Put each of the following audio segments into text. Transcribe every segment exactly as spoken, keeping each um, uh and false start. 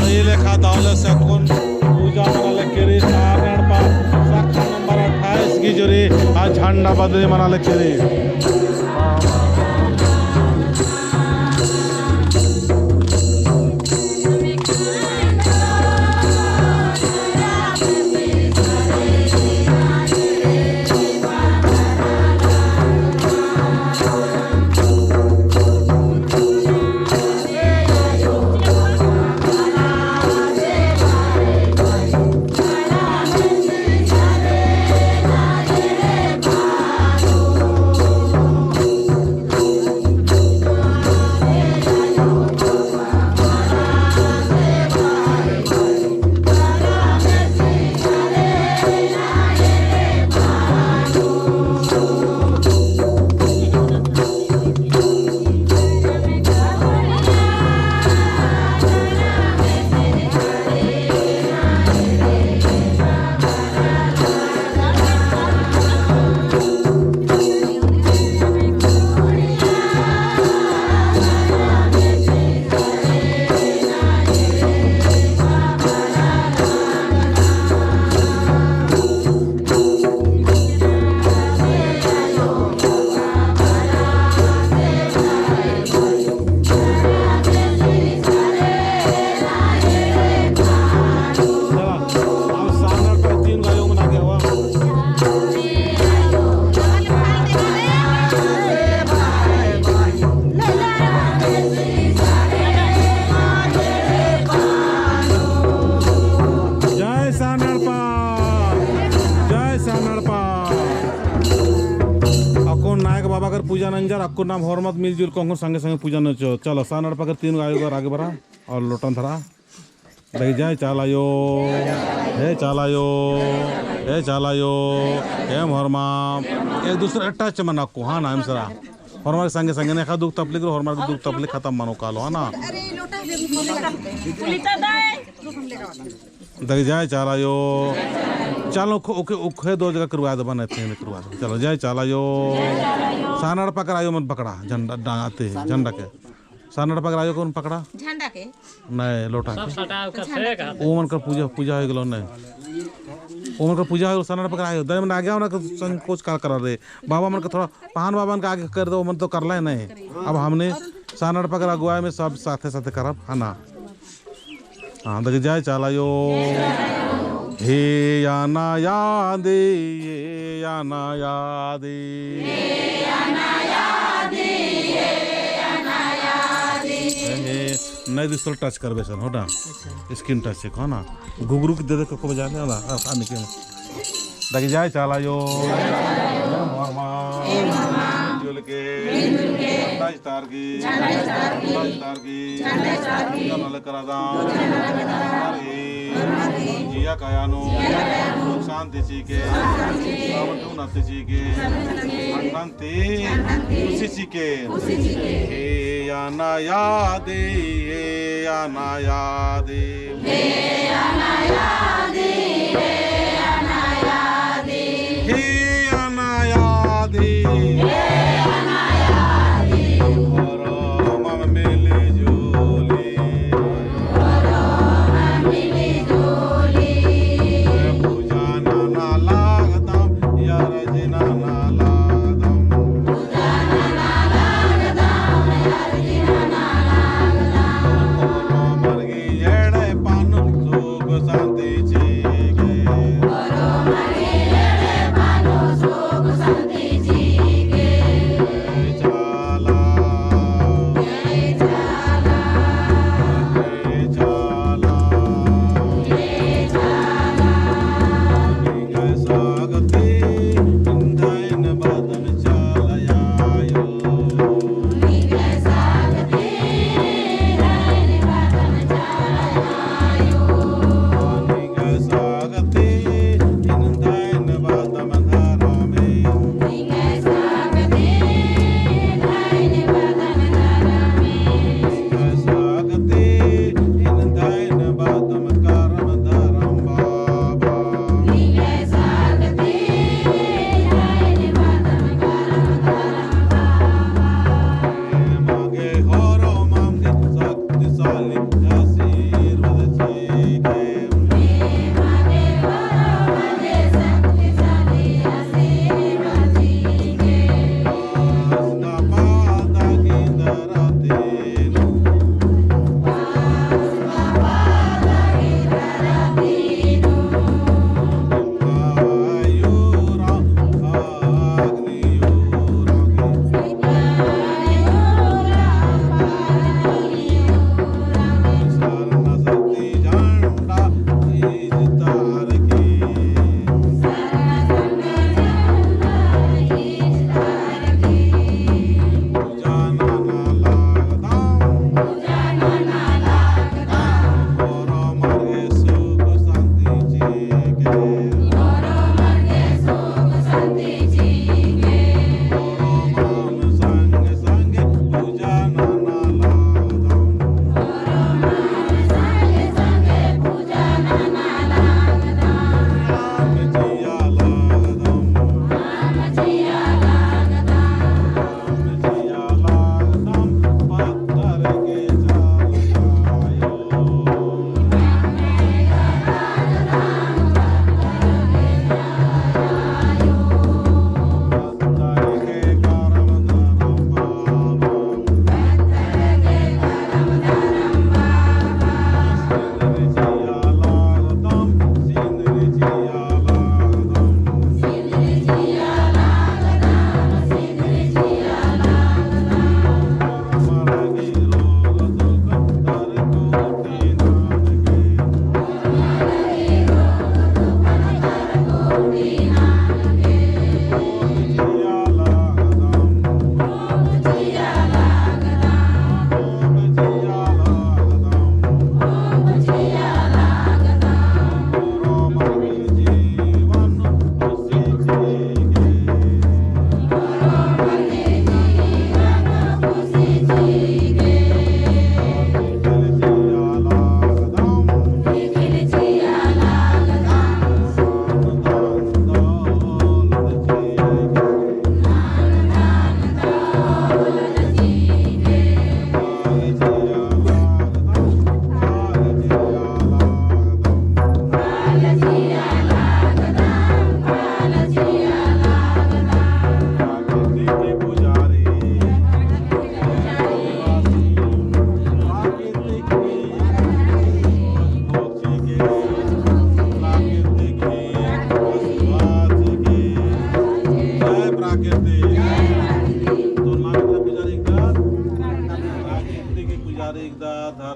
ई लेखा दवले से अक्कुन पूजा मना लगी रई, सारना एड़पा शाखा नंबर अट्ठाईस गही जोरी आ झंडा बदली मना लगी रई। जय सारना एड़पा, जय सारना एड़पा। अक्कुन नायक बाबा कर पूजा नंजर, अक्कुन नाम होरमत मिलजुल कोंगो संगे संगे पूजा नंजो। चलो, सारना एड़पा कर तीन गो आयो कर आगे बरा और लोटन धरा। देखी जय चाला आयो, हे चाला आयो, हे चाला आयो, हे होरमा। एक दूसरे touch मना को, हाँ ना, एम सरा। होरमा के संगे संगे नेखा दुख तकलीफ रओ, होरमा के दुख तकलीफ खतम मनो कालो, हाँ ना? देखी जय चाला आयो। चलो, उखे, उखे, उखे दो जगह करवा दे, बने तीन करवा दे। चलो, जय चाला आयो। सारना एड़पा कर आयो मन पकड़ा, झंडा, डा-, आते, झंडा के। सारना एड़पा कर आयो कौन पकड़ा? झंडा के। नहीं, लोटा के। ओ मन कर पूजा, पूजा हो गेलो नहीं। ओ मन कर पूजा हो गेलो, सारना एड़पा कर आयो। दय मन आगे आओ ना, संकोच काल करा रे। बाबा मन कर थोड़ा, पहान बाबा मन कर आगे कर दो, ओ मन तो करला ही नहीं। अब हमने सारना एड़पा कर अगुवाई में सब साथे साथे करब, है ना? हाँ, देखी जय चाला आयो। हे अनायादी, हे अनायादी। हे, नहीं, दूसरा touch करबे सन, हो ना? Screen touch से, हो ना? घुघरू की दे दे को बजा ले, हो ना? आसानी के। देखी जय चाला आयो। जय होरमा। मिलजुल के। झंडा इस्तार की। झंडा इस्तार की। झंडा इस्तार की। पूजा नलख करादम। जिया काया नू। सुख शांति चिके। सावन नू नत्ती चिके। धन धन ती। खुशी चिके। हे अनायादी, हे अनायादी। हे अनायादी, हे अनायादी। हे अनायादी। हे अनायादी। होरमम मिली जुली। होरमम मिली जुली। पूजा नना लगदम, अरजी नना लगदम। पूजा नना लगदम, अरजी नना लगदम। होरमर गही एड़पा नू सुख शांति चिके।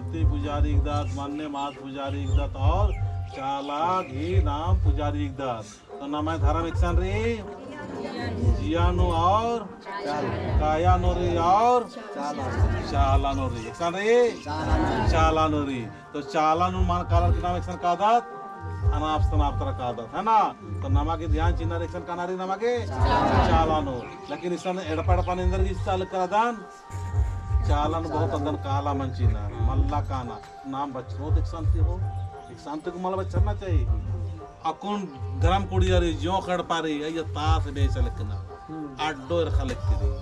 ती पुजारी हिकदत, मन्ने मात पुजारी हिकदत और चाला गही नाम पुजारी हिकदत। तो नम्है धरम एकसन रई, जिया नू और काया नू रई और चाला नू रई। एकसन रई? चाला नू रई। तो चाला नू मल कालर की नाम एकसन कादत, अनाप शनाप तरा कादत, है ना? तो नमा गे ध्यान चिअना रई एकसन काना रई नमा गे चाला नू। लेकिन एकसन एड़पा एड़पा नू एन्देर गही चाला कादन, चाला नू बहुत अदन काला मल चिअना, मल्ला काना, नाम बछरो तो एकसन ती हो, एकसन ती को मल बछरना चाहिए। अक्कुन धरम कुड़िया रई, जो खड़पा रई, अइय्या तास बेचा लक्कना, अड्डो एरखा लक्की रई,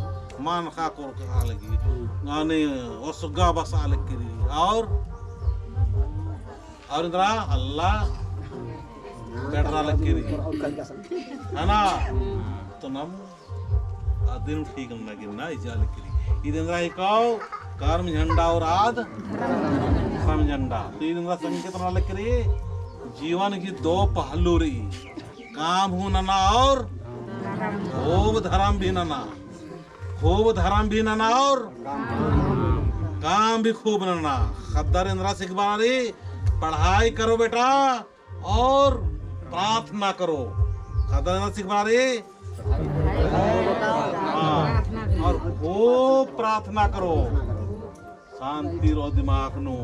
मनखा कोरखा लगी, अने ओसगा बसा लक्की रई, और, और एन्दरा अल्ला पेड़रा लक्की रई, है ना? तो नम अदिन ठीक नना गे ना इजा लक्की रई। ईद एन्दरा हिकौ, कर्म झंडा और आद धरम झंडा। तो ईद एन्दरा संकेत नना लक्की रई, जीवन की दो पहलू रई, काम हूँ नना और खूब धरम भी नना, खूब धरम भी नना और काम भी खूब नना। ख़द्दर एन्दरा सिखाबआ रई, पढ़ाई करो बेटा, और प्रार्थना करो। ख़द्दर एन्दरा सिखाबआ रई? हाँ, और खूब प्रार्थना करो। शांति रओ दिमाग नू।